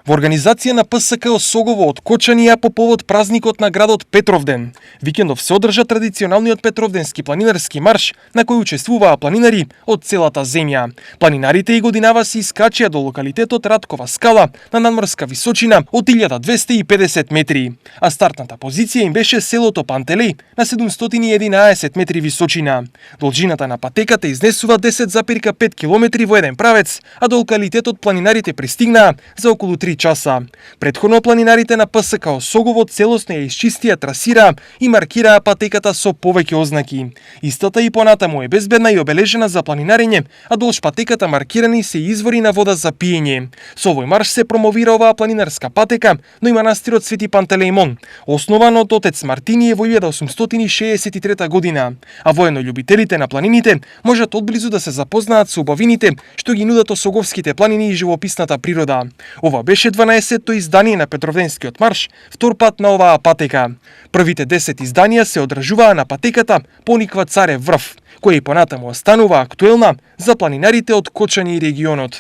Во организација на ПСК Осогово од Кочанија по повод празникот на градот Петровден, викендов се одржа традиционалниот Петровденски планинарски марш на кој учествуваа планинари од целата земја. Планинарите и годинава се искачија до локалитетот Раткова скала на надморска височина од 1250 метри, а стартната позиција им беше селото Пантелеј на 711 метри височина. Должината на патеката изнесува 10,5 километри во еден правец, а до локалитетот планинарите пристигнаа за околу 3 часа. Предходно планинарите на ПСК Осогово целосно ја исчистија, трасираа и маркираа патеката со повеќе ознаки. Истата и понатаму е безбедна и обележена за планинарење, а долж патеката маркирани се извори на вода за пиење. Со овој марш се промовира оваа планинарска патека, но и манастирот Свети Пантелејмон, основан од отец Мартиније во 1863 година, а воено-љубителите на планините можат одблизу да се запознаат со убавините што ги нудат Осоговските планини и живописната природа. Ова беше 12-то издание на Петровденскиот марш, втор пат на оваа патека. Првите 10 изданија се одржуваа на патеката Пониква Царев врв, која и понатаму останува актуелна за планинарите од Кочани и регионот.